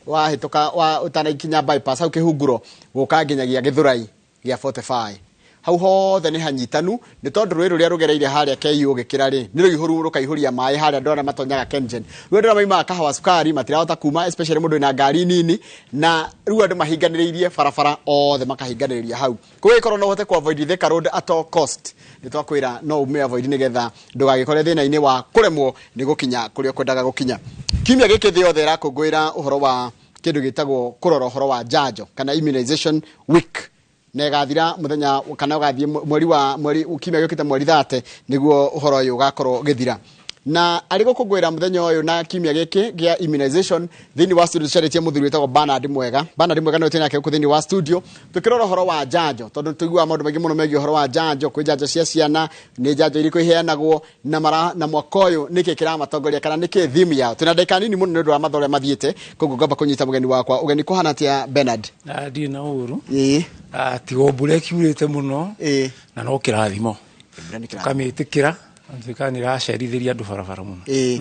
Wahĩtũka wa ũtanakinya bypass hau kĩhunguro gũka nginyagia Gĩthũrai gĩa 45, hau hothe nĩ hanyitanu, nĩ tondũ rũĩ rũrĩa rũgereire harĩa KU ũgĩkĩra rĩ, nĩ rũihũru, rũkaihũria maĩ harĩa andũ arĩa matonyaga Kengen. Rĩu andũ arĩa maimaga Kahawa Sukari matirahota kuma, especially mũndũ wĩna ngari nini, na rĩu andũ mahinganĩrĩirie barabara othe, makahinganĩrĩria hau. Koguo ĩkorwo no ũhote ku avoid Thika Road at all cost, nĩ twakwĩra no ume avoid nĩgetha ndũgagĩkore thĩna-inĩ wa kũremwo nĩ gũkinya kũrĩa ũkwendaga gũkinya. Kiumia gĩkĩ thĩ yothe ĩrakũngũĩra ũhoro wa kĩndũ gĩtagwo kũrora ũhoro wa njanjo kana immunization week, na ĩgathira mũthenya kana ũgathiĩ mweri wa mweri kiumia gĩũkĩte, mweri 30 nĩguo ũhoro ũyũ ũgakorwo ũgĩthira. Na arĩ gũkũngũĩra mũthenya ũyũ na kiumia gĩkĩ gĩa immunization, thĩinĩ wa studio tũcarĩtie mũthuri wĩtagwo Bernard Mwega. Bernard Mwega nĩwe twĩ nake gũkũ thĩinĩ wa studio tũkĩrora ũhoro wa njanjo, tondũ tũiguaga maũndũ maingĩ mũno megiĩ ũhoro wa njanjo. Kwĩ njanjo cia ciana, nĩ njanjo irĩkũ iheanagwo na mara, na mwaka ũyũ nĩkĩ kĩramatongoria kana nĩkĩ theme yao? Twĩna ndagĩka nini mũno nĩ ũndũ wa mathaa ũrĩa mathiĩte, koguo ngamba kũnyita mũgeni wakwa ũgeni. Kũhana atĩa, Bernard? Ah, ndirĩ na ũru. Ah, tiga mbura ĩkiurĩte mũno na no kĩrathimo. Mbura nĩ kĩrathimo. Tũkamĩtĩkĩra tuĩkaga nĩ ĩracerithĩria andũ barabara mũno. Ĩĩ,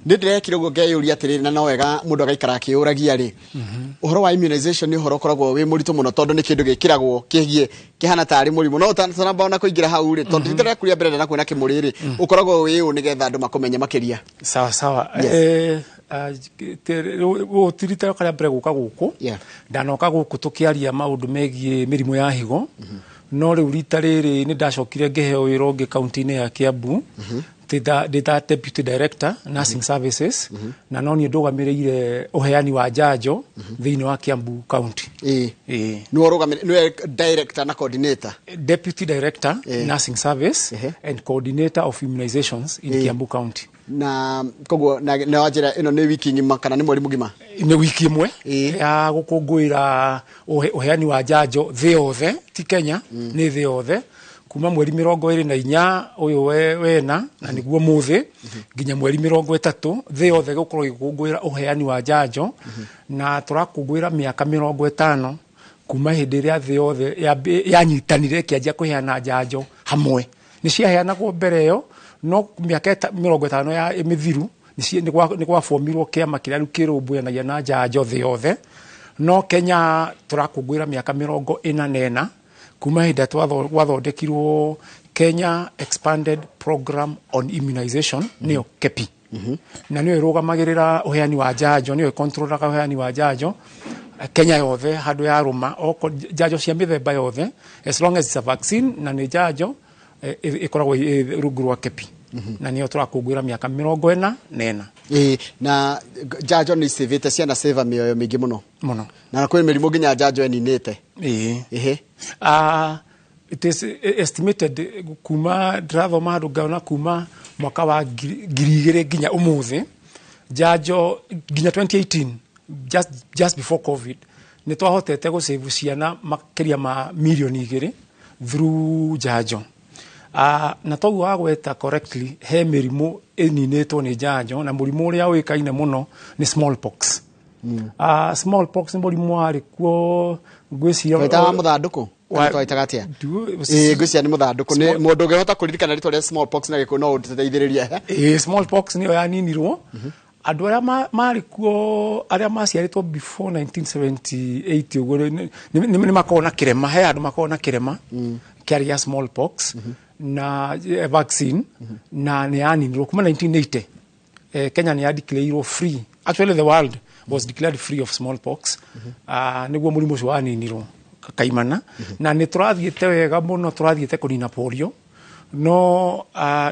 nĩ ndĩrekire ũguo ngeyũria atĩrĩrĩ, na no wega mũndũ agaikara akĩyũragia rĩ, ũhoro wa immunization nĩ ũhoro ũkoragwo wĩ mũritũ mũno, tondũ nĩ kĩndũ gĩkĩragwo kĩgiĩ kĩhana tarĩ mũrimũ. No ũtanamba ona kũingĩra hau rĩ, tondũ rita rĩaku rĩa mbere ndanakuona kĩmũrĩ rĩ, ũkoragwo wĩ ũ, nĩgetha andũ makũmenye makĩria? Sawa sawa. Yes. Eh, ah, rĩu ti rita rĩakwa rĩa mbere gũka gũkũ. Ndanoka gũkũ tũkĩaria maũndũ megiĩ mĩrimũ ya higo, no rĩu rita rĩrĩ nĩ ndacokire ngĩheo wĩra ũngĩ kaunti-inĩ ya Kiambu ndĩ ta deputy director nursing services, na no niĩ ndũgamĩrĩire ũheani wa njanjo thĩinĩ wa Kiambu County. Ĩĩ. Nĩwe ũrũgamĩrĩire, nĩwe director na coordinator? Deputy director nursing service and coordinator of immunizations in Kiambu County. Na koguo na wanjĩra ĩno nĩ wiki ng'ima kana nĩ mweri mũgima? Nĩ wiki ĩmwe ya gũkũngũĩra ũheani wa njanjo thĩ yothe, ti Kenya, nĩ thĩ yothe, kuma mweri 24 ũyũ wena, na nĩguo mũthĩ, nginya mweri 30, thĩ yothe gũkorwo ĩgĩkũngũĩra ũheani wa njanjo. Na tũrakũngũĩra mĩaka 50 kuma hĩndĩ ĩrĩa thĩ yothe yanyitanire ĩkĩanjia kũheana njanjo hamwe. Nĩ ciaheanagwo mbere ĩyo, no mĩaka 50 ya mĩthiru nĩ gwabomirwo kĩama kĩrĩa rĩu kĩrũmbũyanagia na njanjo thĩ yothe. No Kenya tũrakũngũĩra mĩaka 44 kuma hĩndĩ ĩrĩa gwathondekirwo Kenya Expanded Program on Immunization, nĩyo KEPI, na nĩyo ĩrũgamagĩrĩra ũheani wa njanjo, nĩyo ĩkontrolaga ũheani wa njanjo Kenya yothe handũ ya rũma njanjo cia mĩthemba yothe, as long as it's a vaccine na nĩ njanjo, ĩkoragwo ĩ rungu rwa KEPI, na nĩyo tũrakũngũĩra mĩaka 44. Ĩĩ, na njanjo nĩ icĩvĩte ciana, cĩva mĩoyo mĩingĩ mũno. Mũno. Na kwĩ mĩrimũ nginya njanjo ĩninĩte. Ĩĩ. Ah, it is estimated, kuma ndĩrathoma handũ ngaona kuma mwaka wa 2000 nginya ũmũthĩ, njanjo nginya 2018, just before COVID, nĩ twahotete gũsave ciana makĩria ma mirioni 2 through njanjo. Na toguo wagweta correctly, he mĩrimũ ĩninĩtwo nĩ njanjo, na mũrimũ ũrĩa ũĩkaine mũno nĩ smallpox. Smallpox nĩ mũrimũ warĩ kuo, ngwĩciria Twetaga mũthandũkũ kana twaitaga atĩa? Ĩĩ, ngwĩciria nĩ mũthandũkũ. Nĩ mũndũ ũngĩhota kũririkana rĩtwa rĩa smallpox na Gĩkũyũ no ũtũteithĩrĩrie. Ĩĩ, smallpox nĩyo yaninirwo. Andũ arĩa marĩ kuo, arĩa maciarĩtwo before 1978 ũguo, nĩ makoragwo na kĩrema, he andũ makoragwo na kĩrema kĩarĩ gĩa smallpox na vaccine, na nĩ yaninirwo kuma 1980. Kenya nĩ ya declareirwo free, actually the world was declared free of smallpox. Nĩguo mũrimũ ũcio waninirwo kaimana. Na nĩ tũrathiĩte wega mũno, tũrathiĩte kũnina polio, no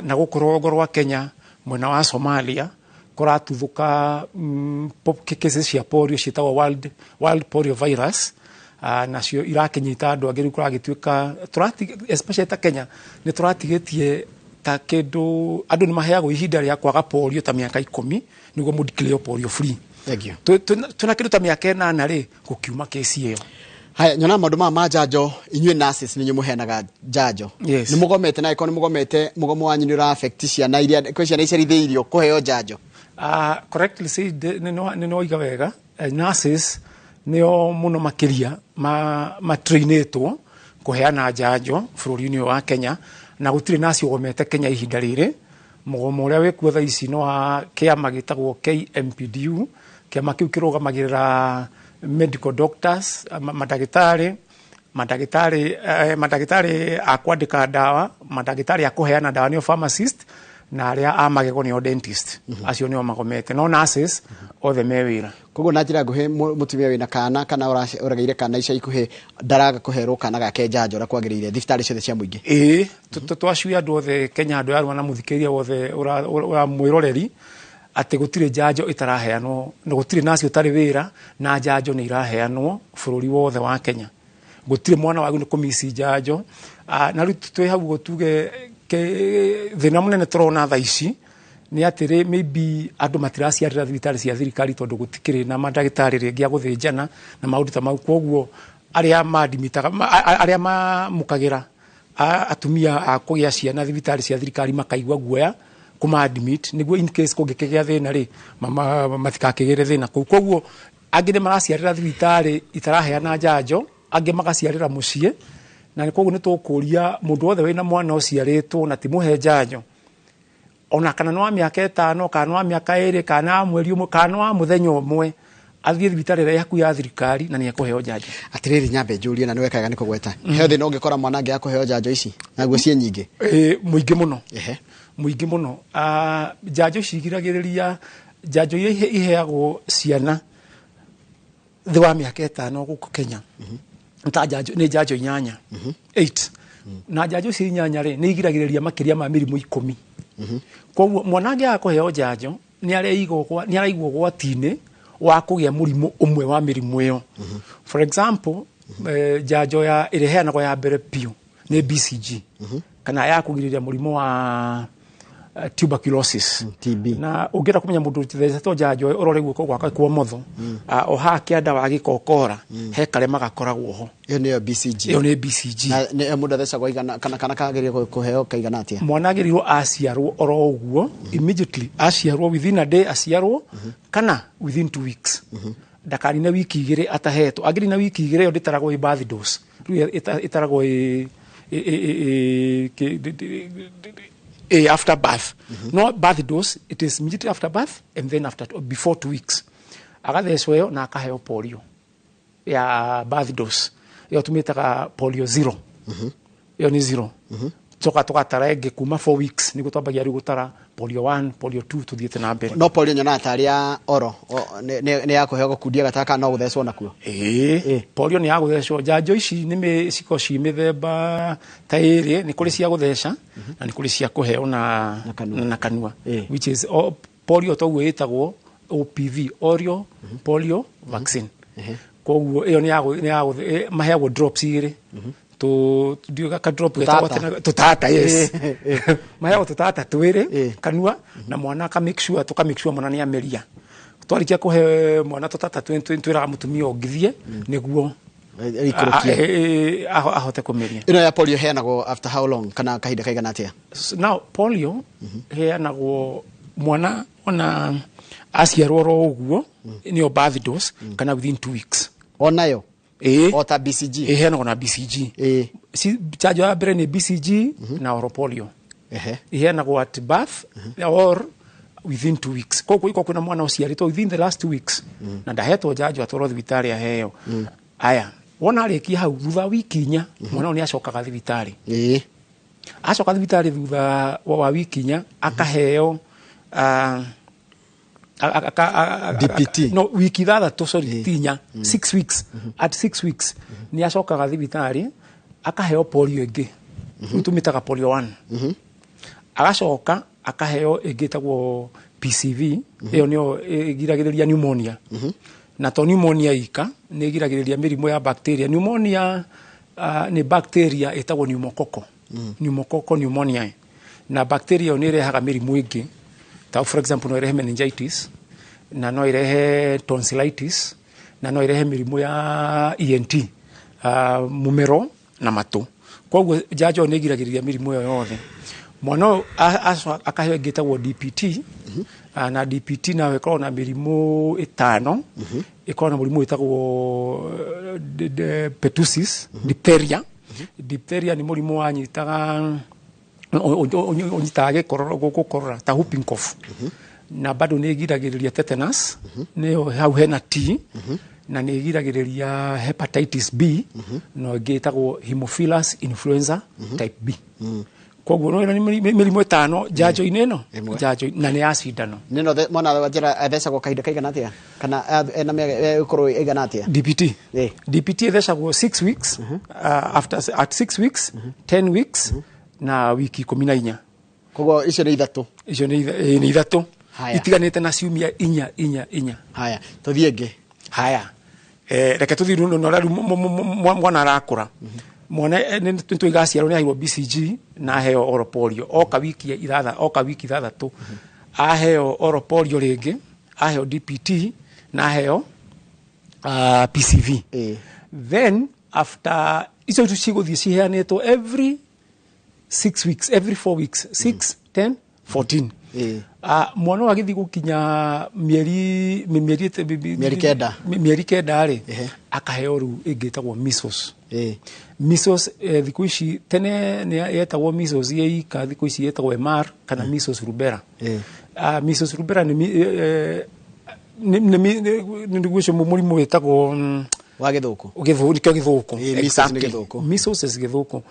na gũkũ rũgongo rwa Kenya mwena wa Somalia kũratuthũka cases cia polio ciĩtagwo wild polio virus, nacio irakĩnyita andũ angĩ. Rĩu kũragĩtuĩka especially ta Kenya nĩ tũratigĩtie ta kĩndũ andũ nĩ maheagwo ihinda rĩa kwaga polio ta mĩaka 10 nĩguo mũ declare polio free. Thank you. Twĩna kĩndũ ta mĩaka 8 rĩ gũkiuma kesi ĩyo. Haya, nyona maũndũ maya ma njanjo, inyuĩ nurses nĩ inyuĩ mũheanaga njanjo. Yes. Nĩ mũgomete? Na angĩkorwo nĩ mũgomete, mũgomo wanyu nĩ ũra affect ciana iria, kwĩ ciana icerithĩirio kũheo njanjo? Correctly said, nĩ noiga wega. Nurses nĩo mũno makĩria matrainĩtwo kũheana njanjo bũrũri-inĩ ũyũ wa Kenya, na gũtirĩ nurse ũgomete Kenya ihinda rĩrĩ. Mũgomo ũrĩa wĩkuo thaa ici no wa kĩama gĩtagwo KMPDU. Kĩama kĩu kĩrũgamagĩrĩra medical doctors, mandagĩtarĩ, mandagĩtarĩ a kwandĩka ndawa, mandagĩtarĩ a kũheana ndawa nĩo pharmacist, na arĩa a magego nĩo dentist. Acio nĩo magomete, no nurses othe me wĩra. Koguo na njĩra nguhĩ, mũtumia wĩna kana kana ũragĩire kana ica ikuhĩ ndaraga kũherwo kana gake njanjo ũrĩa kwagĩrĩire thibitarĩ ciothe cia mũingĩ? Ĩĩ, twacuia andũ othe Kenya, andũ arĩa na mũthikĩrĩria wothe ũra mwĩroreri, atĩ gũtirĩ njanjo ĩtaraheanwo na gũtirĩ naci ũtarĩ wĩra, na njanjo nĩ iraheanwo bũrũri wothe wa Kenya. Gũtirĩ mwana wagĩrĩirwo nĩ kũmici njanjo. Na rĩu twĩ hau ũguo tuge thĩna mũnene tũrona thaa ici nĩ atĩrĩ, maybe andũ matiraciarĩra thibitarĩ cia thirikari tondũ gũtikĩrĩ na mandagĩtarĩ rĩngĩ a gũthĩnjana na maũndũ ta mau. Koguo arĩa mandimitaga, arĩa mamũkagĩra atumia a kũgĩa ciana thibitarĩ cia thirikari makaigua guoya kũma-admit, nĩguo in case kũngĩkĩgĩa thĩna rĩ, matikakĩgĩre thĩna kũu. Koguo angĩ nĩ maraciarĩra thibitarĩ itaraheana njanjo, angĩ magaciarĩra mũciĩ, na koguo nĩ tũkũria mũndũ wothe wĩna mwana ũciarĩtwo na ti mũhe njanjo, ona kana nĩ wa mĩaka 5, kana nĩ wa mĩaka 2, kana wa mweri 1, kana nĩ wa mũthenya 1, athiĩ thibitarĩ ĩrĩa yaku ya thirikari na nĩ ekũheo njanjo. Atĩrĩrĩ, nyambe njũrie, na nĩ wekaga nĩ kũgweta he thĩna ũngĩkora mwana angĩaga kũheo njanjo ici naguo ciĩ nyingĩ? Ĩ, mũingĩ mũno. Mũingĩ mũno. Njanjo ici igiragĩrĩria, njanjo iria iheagwo ciana thĩ wa mĩaka 5 gũkũ Kenya ta njanjo nĩ njanjo 8, 8, na njanjo ici 8 rĩ, nĩ igiragĩrĩria makĩria ma mĩrimũ 10. Koguo mwana angĩaga kũheo njanjo nĩ araigwo ũgwati-inĩ wa kũgĩa mũrimũ ũmwe wa mĩrimũ ĩyo. For example, njanjo ya ĩrĩa ĩheanagwo ya mbere biũ nĩ BCG, kana ya kũgirĩrĩria mũrimũ wa tuberculosis. TB. Na ũngĩenda kũmenya mũndũ ũthecetwo njanjo ĩyo, ũrore guoko gwake kwa ũmotho, o haha kĩanda wa gĩkokora he karema gakoragwo ho. Ĩyo nĩyo BCG? Ĩyo nĩ BCG. Na nĩ mũndũ athecagwo igana kana kagĩrĩirwo kũheo kaigana atĩa? Mwana agĩrĩirwo aciarwo oro ũguo, immediately aciarwo, within a day aciarwo, kana within 2 weeks. Ndakanine wiki 2 atahetwo. Angĩnina wiki 2, ĩyo ndĩtaragwo ĩ birth dose, rĩu ĩtaragwo ĩ after birth. No birth dose, it is immediately after birth and then after, before 2 weeks, agathecwo ĩyo na akaheo polio ya birth dose, ĩyo tũmĩtaga polio zero. Ĩyo nĩ zero. Coka tũgatara ĩngĩ kuma 4 weeks, nĩguo twambagia rĩu gũtara polio 1, polio 2, tũthiĩte na mbere. No polio nyonaga tarĩ ya oro, nĩ ya kũheo gũkundia gataka kana no gũthecwo nakuo? Ĩĩ, polio nĩ ya gũthecwo. Njanjo ici nĩ cikoragwo ci mĩthemba ta ĩrĩ, nĩ kũrĩ cia gũtheca na nĩ kũrĩ cia kũheo na kanua. Na kanua. Which is, polio toguo ĩtagwo OPV, oral polio vaccine. Koguo ĩyo nĩ ya maheagwo drops igĩrĩ. Tu ndiuga ka drop getagwo Tũtata. Tũtata, yes. Maheagwo tũtata twĩrĩ kanua, na mwana aka make sure, tũka make sure mwana nĩ ameria. Twarĩkia kũhe mwana tũtata twĩraga mũtumia ũngithie nĩguo Ĩikũrũkie. Ahote kũmeria. Ĩno ya polio heanagwo after how long, kana kahinda kaigana atĩa? Now polio heanagwo mwana ona aciarwo oro ũguo, nĩyo birth dose, kana within 2 weeks. Onayo? Ĩĩ. O ta BCG? Ĩheanagwo na BCG. Njanjo ya mbere nĩ BCG na oral polio. Iheanagwo at birth or within 2 weeks. Koguo iko kwĩna mwana ũciarĩtwo within the last 2 weeks na ndahetwo njanjo, atwarwo thibitarĩ aheo. Aya, wona arĩkia hau, thutha wa wiki 4, mwana ũyũ nĩ acokaga thibitarĩ. Acoka thibitarĩ thutha wa wiki 4, akaheo DPT. No, wiki 6, sorry, ti 4, 6 weeks. At 6 weeks nĩ acokaga thibitarĩ akaheo polio ĩngĩ, rĩu tũmĩtaga polio 1. Agacoka akaheo ĩngĩ ĩtagwo PCV, ĩyo nĩyo ĩgiragĩrĩria pneumonia. Na to pneumonia ika, nĩ ĩgiragĩrĩria mĩrimũ ya bacteria. Pneumonia nĩ bacteria ĩtagwo pneumococcal, pneumococcal pneumonia, na bacteria ĩyo nĩ ĩrehaga mĩrimũ ĩngĩ, ta for example no ĩrehe meningitis, na no ĩrehe tonsillitis, na no ĩrehe mĩrimũ ya ENT, mũmero na matũ. Koguo njanjo nĩ ĩgiragĩrĩria mĩrimũ ĩyo yothe. Mwana ũyũ akaheo ĩngĩ ĩtagwo DPT, na DPT nayo ĩkoragwo na mĩrimũ 5. Ĩkoragwo na mũrimũ wĩtagwo pertussis, diphtheria. Diphtheria nĩ mũrimũ wanyitaga, ũnyitaga gĩkorora, gũkorora ta whooping cough. Na bado nĩ ĩgiragĩrĩria tetanus, nĩyo hau hena T, na nĩ ĩgiragĩrĩria hepatitis B, na ĩngĩ ĩtagwo Haemophilus influenza type B. Koguo no ĩno nĩ mĩrimũ 5 njanjo-inĩ ĩno. Ĩmwe. Njanjo na nĩ ya cindano. Nĩno mwana wa njĩra athecagwo kahinda kaigana atĩa, kana ena mĩaka ĩkorwo ĩigana atĩa? DPT. Ĩ. DPT ĩthecagwo 6 weeks, after at 6 weeks, 10 weeks na wiki 14. Koguo icio nĩ ithatũ. Icio nĩ nĩ ithatũ. Haya. Itiganĩte na ciumia inya inya inya. Haya, tũthiĩ ĩngĩ. Haya, reke tũthiĩ rĩu na ũrĩa rĩu mwana arakũra. Mwana nĩ tũiga aciarwo nĩ aheirwo BCG na aheo oral polio, oka wiki ithatha, oka wiki 6 aheo oral polio rĩngĩ, aheo DPT na aheo PCV. Then after icio cigũthiĩ ciheanĩtwo every 6 weeks, every 4 weeks, 6, 10, 14. Mwana ũyũ agĩthiĩ gũkinya mĩeri mĩeri Mĩeri 9. Mĩeri 9 rĩ, akaheo rĩu ĩngĩ ĩtagwo measles. Measles, thikũ ici, tene nĩ yetagwo measles ĩika, thikũ ici yetagwo MR kana measles rubella. Measles rubella nĩ nĩ ũcio mũrimũ wĩtagwo wa gĩthũkũ. Gĩthũkũ, nĩkĩo gĩthũkũ. Ĩ, measles nĩ gĩthũkũ. Measles is gĩthũkũ.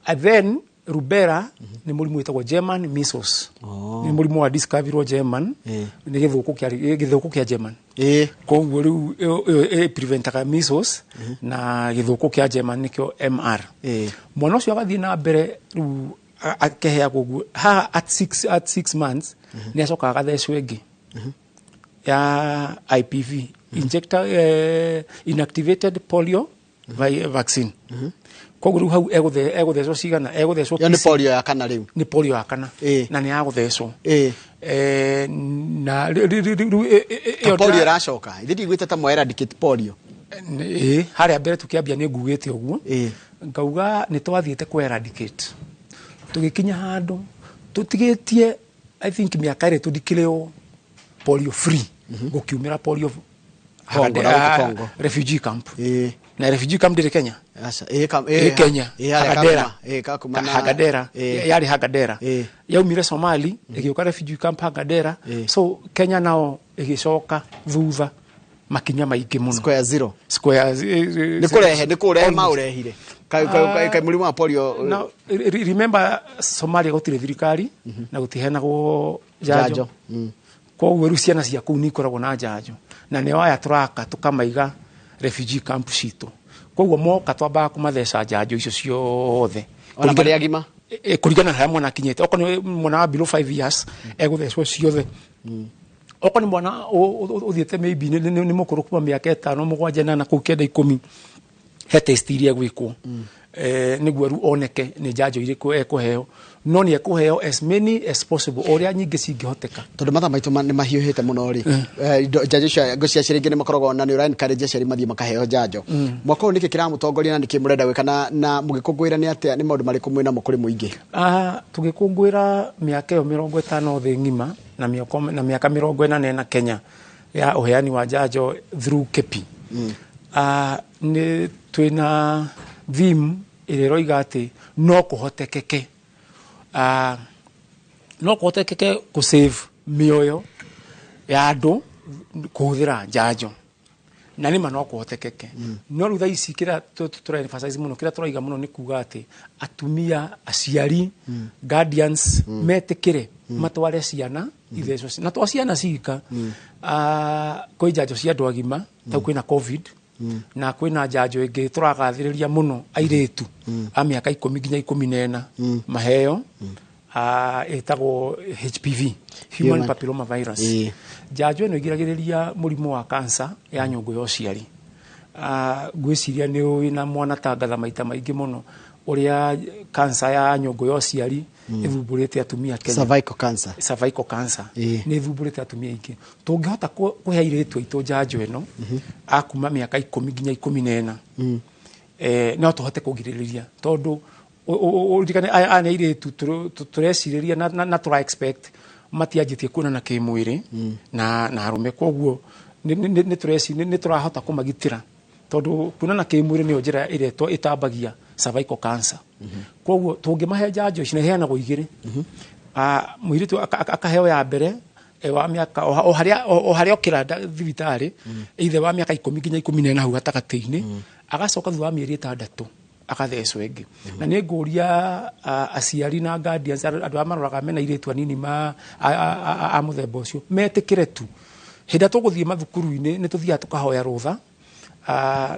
And then rubella nĩ mũrimũ wĩtagwo German measles. Nĩ mũrimũ wa discoverirwo German. Nĩ gĩthũkũ kĩa, gĩthũkũ kĩa German. Koguo rĩu ĩyo ĩ preventaga measles na gĩthũkũ kĩa German, nĩkĩo MR. Mwana ũcio agathiĩ na mbere rĩu akeheagwo ũguo haha at 6 months nĩ acokaga agathecwo ĩngĩ ya IPV, injector, inactivated polio vaccine. Koguo rĩu hau egũthecwo cigana? Egũthecwo Ĩyo nĩ polio ya kana rĩu? Nĩ polio ya kana. Na nĩ ya gũthecwo. Na rĩu Ta ĩyo polio ĩracoka, ithe ndiguĩte ta mwa eradicate polio. Ĩ, harĩa mbere tũkĩambia nĩ ngugĩte ũguo. Ngauga nĩ twathiĩte kũ eradicate, tũgĩkinya handũ tũtigĩtie, I think mĩaka ĩrĩ tũndikĩrĩo polio free, gũkiumĩra polio. Congo, na gũkũ Congo. Refugee camp. Na refugee camp ndĩrĩ Kenya? Aca, Ĩ Kenya. Ĩ, harĩa Hagadera. Kakuma, kakuma na Hagadera. Yarĩ Hagadera. Yaumire Somali ĩgĩũka refugee camp Hagadera. So Kenya nao ĩgĩcoka thutha makinya maingĩ mũno. Square zero. Square nĩ kũrehe, nĩ kũrehe maũrehire kai mũrimũ wa polio. Now, remember Somalia gũtirĩ thirikari na gũtiheanagwo njanjo. Njanjo. Koguo rĩu ciana cia kũu nĩ ikoragwo na njanjo, na nĩo aya tũraka tũkamaiga refugee camp citũ. Koguo moka twambaga kũmatheca njanjo icio ciothe. Ona marĩ agima? Kũringana na harĩa mwana akinyĩte. Okorwo nĩ mwana wa below 5 years egũthecwo ciothe. Okorwo nĩ mwana ũthiĩte maybe nĩ mũkũrũ kuma mĩaka 5, 7, 8, kũu 9, 10, he test iria egwĩkwo nĩguo rĩu oneke nĩ njanjo irĩkũ ekũheo, no nĩ ekũheo as many as possible, o ũrĩa nyingĩ cingĩhoteka. Tondũ mathaa maitũ nĩ mahiũhĩte mũno rĩ, njanjo icio ngũcia ciringi nĩ makoragwo na nĩ ũra encourage aciari mathiĩ makaheo njanjo. Mwaka ũyũ nĩkĩ kĩramũtongoria na nĩkĩ mũrenda gwĩka na mũgĩkũngũĩra nĩ atĩa, nĩ maũndũ marĩkũ mwĩ namo kũrĩ mũingĩ? Tũgĩkũngũĩra mĩaka ĩyo 50 thĩ ng'ima na mĩaka 44 Kenya ya ũheani wa njanjo through KEPI, nĩ twĩna theme ĩrĩa ĩroiga atĩ no kũhotekeke, no kũhotekeke kũ save mĩoyo ya andũ kũhũthĩra njanjo. Na nĩma no kũhotekeke. No rĩu thaa ici kĩrĩa tũra emphasize mũno, kĩrĩa tũraiga mũno nĩ kuga atĩ atumia, aciari, guardians metĩkĩre matware ciana ithecwo na to ciana cika. Kwĩ njanjo cia andũ agima, ta kwĩna COVID na kwĩna njanjo ĩngĩ tũragathĩrĩria mũno airĩtu a mĩaka 10 nginya 14 maheo, ĩtagwo HPV, human Human. papilloma virus. Njanjo ĩno ĩgiragĩrĩria mũrimũ wa kansa ya nyũngũ ya ũciari. Ngwĩciria nĩ ũĩ na mwanatangatha maita maingĩ mũno ũrĩa kansa ya nyũngũ ya ũciari ĩthumbũrĩte atumia Kenya. Cervical cancer. Cervical cancer nĩ ĩthumbũrĩte atumia aingĩ. Tũngĩhota kũhe airĩtu aitũ njanjo ĩno a kuma mĩaka 10 nginya 14, no tũhote kũgirĩrĩria, tondũ ũririkane aya nĩ airĩtu tũrecirĩria na tũra expect matianjĩtie kuonana kĩmwĩrĩ na arũme. Koguo nĩ tũrahota kũmagitĩra, tondũ kuonana kĩmwĩrĩ nĩyo njĩra ĩrĩa ĩtambagia cervical cancer. Koguo tũngĩmahe njanjo ici, na iheanagwo igĩrĩ, mũirĩtu akaheo ya mbere Wa mĩaka o harĩa o harĩa okĩra thibitarĩ, either wa mĩaka 10 nginya 14 hau gatagatĩ-inĩ, agacoka thutha wa mĩeri 6 akathecwo ĩngĩ. Na nĩ ngũria aciari na guardians, andũ arĩa maroraga mena airĩtu anini ma a mũthemba ũcio, metĩkĩre tu hĩndĩ ĩrĩa tũgũthiĩ mathukuru-inĩ nĩ tũthiaga tũkahoya rũtha,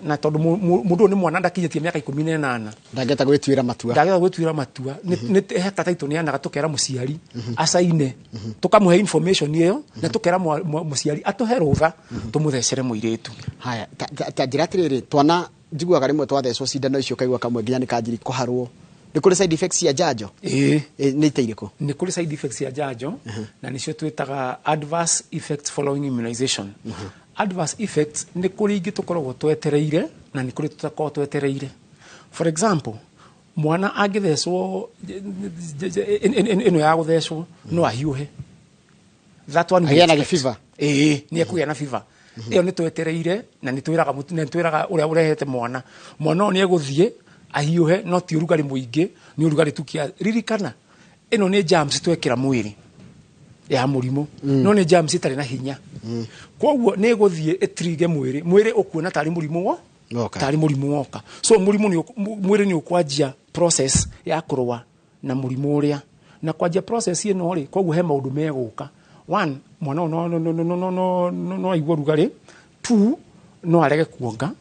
na tondũ mũndũ ũyũ nĩ mwana, ndakinyĩtie mĩaka 18. Ndangĩhota gwĩtuĩra matua. Ndagĩhota gwĩtuĩra matua. Nĩ he kataitũ nĩanaga tũkera mũciari acaine, tũkamũhe information ĩyo, na tũkera mũciari atũhe rũtha tũmũthecere mũirĩtu. Haya, ta njĩra atĩrĩrĩ, twana njiguaga rĩmwe twathecwo cindano icio ũkaigua kamwe nginya nĩ kanjiri kũharwo. Nĩ kũrĩ side effects cia njanjo? Ĩĩ. Nĩ ta irĩkũ? Nĩ kũrĩ side effects cia njanjo, na nĩcio twĩtaga adverse effects following immunization. Adverse effects nĩ kũrĩ ingĩ tũkoragwo twetereire na nĩ kũrĩ tũtakoragwo twetereire. For example, mwana angĩthecwo ĩno ya gũthecwo no ahiũhe. That one we Agĩe na expect. gĩbiba? Ĩĩ, nĩ ekũgĩa na fever. Ĩyo nĩ twetereire na nĩ twĩraga nĩ twĩraga ũrĩa ũrehete mwana, mwana ũyũ nĩ egũthiĩ ahiũhe, no ti ũrugarĩ mũingĩ, nĩ ũrugarĩ tu kia. Ririkana ĩno nĩ germs twekĩra mwĩrĩ ya mũrimũ, no nĩ germs itarĩ na hinya, koguo nĩ ĩgũthiĩ ĩtrige mwĩrĩ, mwĩrĩ ũkuona tarĩ mũrimũ wo Woka. Tarĩ mũrimũ woka. So mũrimũ nĩ mwĩrĩ nĩ ũkwanjia process ya kũrũa na mũrimũ ũrĩa, na kwanjia process ĩno rĩ, koguo he maũndũ megũka. One, mwana ũyũ no aigue ũrugarĩ. Two, no arege kuonga.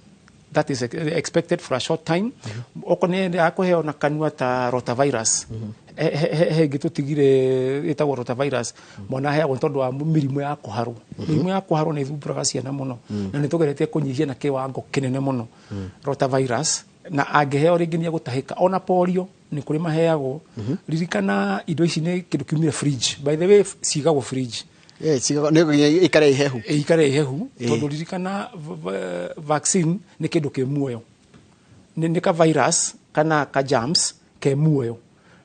That is expected for a short time. Okorwo nĩ endaga kũheo na kanua ta rotavirus, he ĩngĩ tũtigire ĩtagwo rotavirus, mwana aheagwo nĩ tondũ wa mĩrimũ ya kũharwo. Mĩrimũ ya kũharwo nĩ ĩthumbũraga ciana mũno, na nĩ tũgeretie kũnyihia na kĩwango kĩnene mũno rotavirus. Na angĩheo rĩngĩ nĩ egũtahĩka. Ona polio nĩ kũrĩ maheagwo. Ririkana indo ici nĩ kĩndũ kiumire fridge. By the way, cigagwo fridge. Nĩ ikare ihehu. Ikare ihehu, tondũ ririkana vaccine nĩ kĩndũ kĩ muoyo, nĩ ka virus kana ka germs ke muoyo,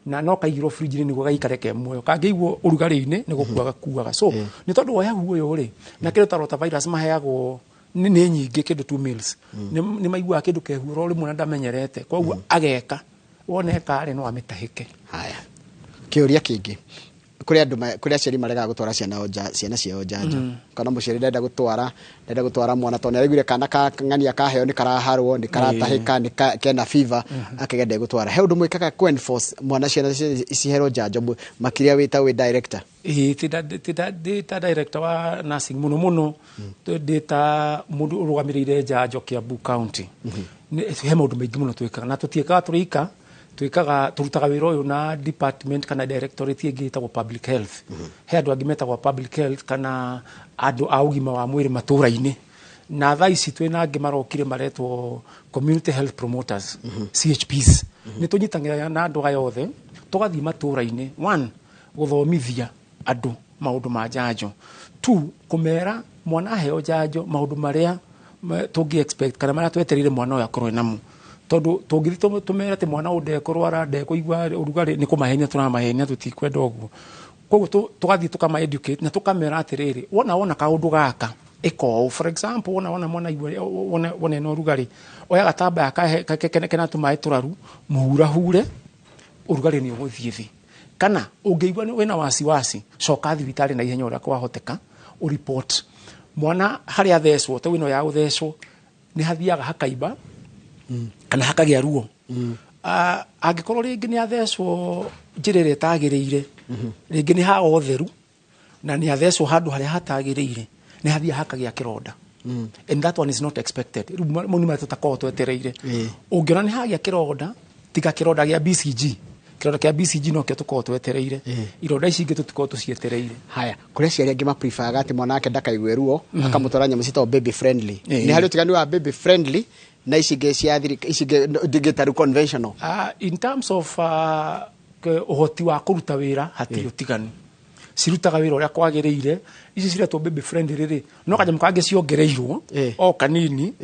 na no kaigirwo fridge-inĩ nĩguo gaikare ke muoyo. Kangĩigwo ũrugarĩ-inĩ nĩ gũkua gakuaga. So nĩ tondũ wa ũhehu ũyũ rĩ, na kĩndũ ta rotavirus maheagwo nĩ nyingĩ, kĩndũ 2 mils, nĩ maiguaga kĩndũ kehu ro rĩmwe na ndamenyerete, koguo ageka wona eka rĩ, no amĩtahĩke. Haya, kĩũria kĩngĩ, kũrĩ andũ kũrĩ aciari maregaga gũtwara ciana ciao njanjo, kana mũciari ndenda gũtwara mwana tondũ nĩaraiguire kana ka ng'ania kaheo nĩ karaharwo, nĩ karatahĩka, nĩ kena fever, akauga ndegũtwara. He ũndũ mwĩkaga kũ enforce mwana ciana ciherwo njanjo, makĩria wĩ ta wĩ director? Ĩĩ, ndĩ ta director wa nursing, mũno mũno ndĩ ta mũndũ ũrũgamĩrĩire njanjo Kiambu County. He maũndũ maingĩ mũno twĩkaga, na tũtiĩkaga tũrĩ ika. Twĩkaga, tũrutaga wĩra ũyũ na department kana directorate ĩngĩ ĩtagwo public health. He andũ angĩ metagwo public health kana andũ a ũgima wa mwĩrĩ matũra-inĩ, na thaa ici twĩna angĩ marokire maretwo community health promoters, CHPs. Nĩ tũnyitanagĩra na andũ aya othe, tũgathiĩ matũra-inĩ, one, gũthomithia andũ maũndũ ma njanjo, two, kũmera mwana aheo njanjo maũndũ marĩa tũngĩ expect kana marĩa twetereire mwana ũyũ akorwo namo, tondũ tũngĩthiĩ tũmere atĩ mwana ũyũ ndekũrwara, ndekũigua ũrugarĩ, nĩ kũmahenia tũramahenia, tũtikwenda ũguo. Koguo tũgathiĩ tũkama educate na tũkamera atĩrĩrĩ, wona kaũndũ gaka ĩka ũũ. For example, wona mwana aigua wona ena ũrugarĩ, oya gatambaya kena tũmaĩ tũraru, mũhurahure, ũrugarĩ nĩ ũgũthiĩ thĩ. Kana ũngĩigua wĩna wasiwasi, coka thibitarĩ na ihenya ũrĩa kwahoteka, ũripot mwana harĩa athecwo. Ta ĩno ya gũthecwo nĩ hathiaga hakaimba kana hakagĩa ruo. Angĩkorwo rĩngĩ nĩ athecwo njĩra ĩrĩa ĩtagĩrĩire, rĩngĩ nĩ haga ũtheru na nĩ athecwo handũ harĩa hatagĩrĩire, nĩ hathiaga hakagĩa kĩronda, and that one is not expected. Rĩu mau nĩ marĩa tũtakoragwo twetereire. Ũngĩona nĩ hagĩa kĩronda, tiga kĩronda gĩa BCG, kĩronda kĩa BCG no kĩo tũkoragwo twetereire. Ironda ici ingĩ tũtikoragwo tũcietereire. Haya, kũrĩ aciari angĩ mapreferga atĩ mwana wake ndakaigue ruo, akamũtwara nyamũ ciĩtagwo baby friendly. Nĩ harĩ ũtiganu wa baby friendly na ici ingĩ cia ici ingĩ ndingĩta rĩu conventional? In terms of ũhoti wa kũruta wĩra, hatirĩ ũtiganu, cirutaga wĩra ũrĩa kwagĩrĩire. Ici ciretwo baby friendly rĩrĩ, no kanyamũ kangĩ ciongereirwo o kanini,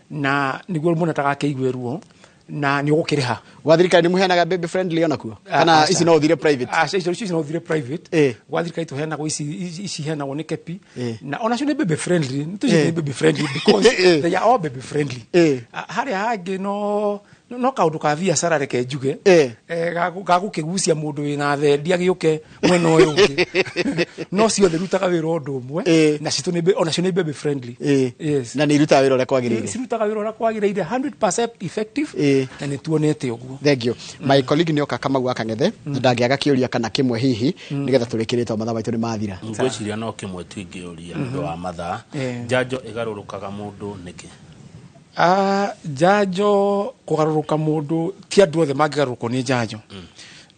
na nĩguo mũndũ ndagakĩigue ruo, na nĩ ũgũkĩrĩha. Gwa thirikari nĩ mũheanaga baby friendly onakuo, kana Aca. ici no ũthire private? Aca, icio no ũthire private. Gwa thirikari tũheanagwo ici iheanagwo nĩ KEPI, na onacio nĩ baby friendly. Nĩ tũciĩte baby friendly because they are all baby friendly. Harĩa hangĩ no No kaundu ka biacara reke njuge Eh. Gagũkĩgucia mũndũ wĩna thendi agĩũke mwena ũyũ ũngĩ, no ciothe rutaga wĩra ũndũ ũmwe. Eh. Na citũ onacio nĩ baby friendly. Yes. Na nĩ irutaga wĩra ũrĩa kwagĩrĩire. Cirutaga wĩra ũrĩa kwagĩrĩire, 100% effective. Eh. Na nĩ tuonete ũguo. Thank you. My colleague nĩoka Kamau wa Kang'ethe, na ndangĩaga kĩũria kana kĩmwe hihi nĩgetha tũrĩkĩrĩte tondũ mathaa maitũ nĩ mathira. Ngwĩciria no kĩmwe tu ingĩũria nĩ ũndũ wa mathaa. Eh. Njanjo ĩgarũrũkaga mũndũ nĩkĩ? Ah, njanjo kũgarũrũka mũndũ, ti andũ othe mangĩgarũrũkwo nĩ njanjo,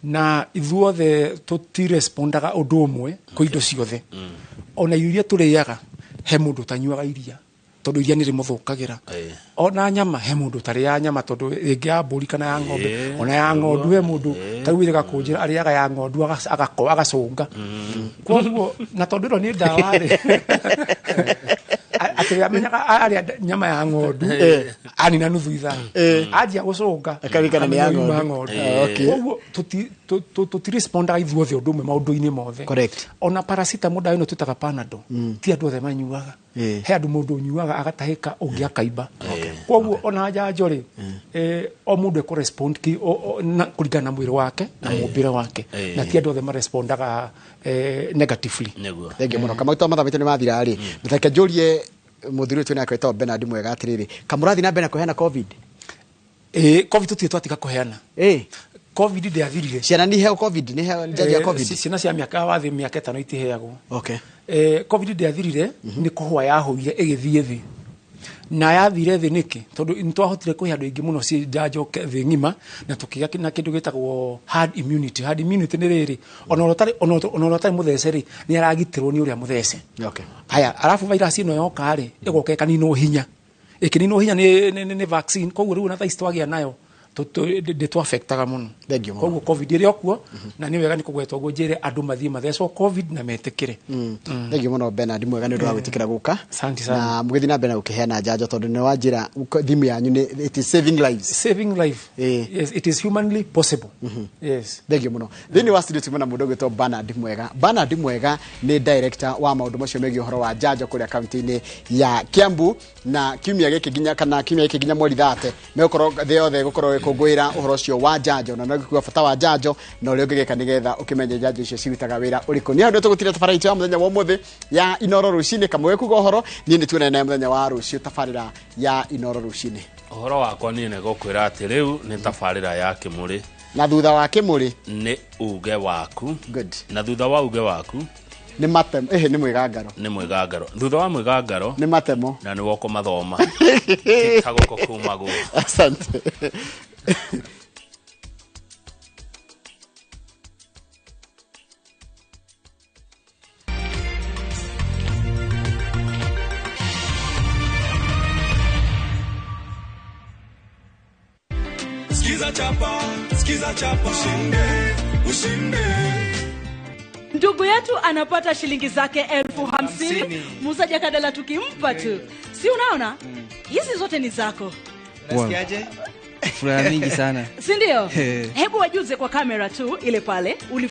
na ithuothe tũtirespondaga ũndũ ũmwe kwĩ indo ciothe. Ona irio iria tũrĩaga, he mũndũ ũtanyuaga iria tondũ iria nĩ rĩmũthũkagĩra. Ona nyama, he mũndũ ũtarĩaga nyama tondũ rĩngĩ ya mbũri kana ya ng'ombe, ona ya ng'ondu, he mũndũ tarĩu wĩrĩga kũnjĩra arĩaga ya ng'ondu agacũnga. Koguo na tondũ ĩno nĩ ndawa rĩ, atĩ amenyaga arĩa nyama ya ng'ondu anina nuthu ithaa anjia gũcũnga. Akaririkana nĩ ya akamenya yuma ng'ondu. ng'ondu. Ah, okay. Koguo tũtirespondaga ithuothe ũndũ ũmwe maũndũ-inĩ mothe. Correct. Ona paracetamol, ndawa ĩno twĩtaga Panadol, ti andũ othe manyuaga. He andũ mũndũ ũnyuaga agatahĩka, ũngĩ akaimba. Koguo ona njanjo rĩ, o mũndũ ekũrespond na kũringana na mwĩrĩ wake na mũmbĩre wake, na ti andũ othe marespondaga negatively. Nĩguo. Thank you mũno, Kamau. To mathaa maitũ nĩ mathira rĩ, na reke njũrie mũthuri ũyũ twĩnake wĩtagwo Bernard Mwega atĩrĩrĩ, kamũrathi na mbere na kũheana COVID? Ĩ, COVID tũtirĩ twatiga kũheana. COVID ndĩathirire. Ciana nĩ iheo COVID, nĩ iheo njanjo ya COVID? Ciana cia mĩaka wa thĩ mĩaka 5 itiheagwo. COVID ndĩathirire, nĩ kũhũa yahũire ĩgĩthiĩ thĩ. Na yathire thĩ nĩkĩ? Tondũ nĩ twahotire kũhe andũ aingĩ mũno ci njanjo thĩ ng'ima, na tũkĩgĩa na kĩndũ gĩtagwo herd immunity. Herd immunity nĩ rĩrĩ, ona ũrĩa ũtarĩ mũthece rĩ, nĩ aragitĩrwo nĩ ũrĩa mũthece. Haya, arabu virus ĩno yoka rĩ, ĩgoka ĩkaninwo hinya, ĩkĩninwo hinya nĩ vaccine. Koguo rĩu ona thaa ici twagĩa nayo ndĩtwaffectaga mũno. Thank you mũno. Koguo COVID ĩrĩ o kuo, na nĩ wega nĩ kũgwetwo ũguo njĩre andũ mathiĩ mathecwo COVID na metĩkĩre. Thank you mũno, Bernard Mwega, nĩ ũndũ wa gwĩtĩkĩra gũka. Asante sana. Na mũgĩthiĩ na mbere na gũkĩheana njanjo tondũ nĩ wanjĩra thimu yanyu nĩ it is saving lives. Saving life. Yes, it is humanly possible, yes. Thank you mũno. Thĩinĩ wa studio tuma na mũndũ ũgwĩtwo Bernard Mwega. Bernard Mwega nĩ director wa maũndũ macio megiĩ ũhoro wa njanjo kũrĩa kaunti-inĩ ya Kiambu, na kiumia gĩkĩ nginya kana kiumia gĩkĩ nginya mweri 30 megũkorwo thĩ yothe gũkorwo ĩkũngũĩra ũhoro ũcio wa njanjo, na no gĩkuga bata wa njanjo na ũrĩa ũngĩgĩka nĩgetha ũkĩmenye njanjo icio cirutaga wĩra ũrĩkũ. Nĩ hau nĩ tũgũtira tabarĩra itũ ya mũthenya wa ũmũthĩ ya Inoro Rũcinĩ. Kamũgĩ kuga ũhoro, niĩ nĩ tuonane naye mũthenya wa rũciũ tabarĩra ya Inoro Rũcinĩ. Ũhoro wakwa niĩ nĩ gũkwĩra atĩ rĩu nĩ tabarĩra ya Kĩmũrĩ. Na thutha wa Kĩmũrĩ? Nĩ uge waku. Good. Na thutha wa uge waku? Nĩ matemo, ĩhĩ, nĩ mwĩgangaro. Nĩ mwĩgangaro. Thutha wa mwĩgangaro? Nĩ matemo. Na nĩ woko mathoma kagoko kumagwo. Asante. Sikiza chapa, sikiza chapa, ushinde, ushinde. Ndugu yetu anapata shilingi zake 50,000. Musa Jakadala tukimpa tu, si unaona hizi zote ni zako? Unasikiaje? Furaha mingi sana. Si ndio? Eh. Hebu wajuze kwa kamera tu ile pale.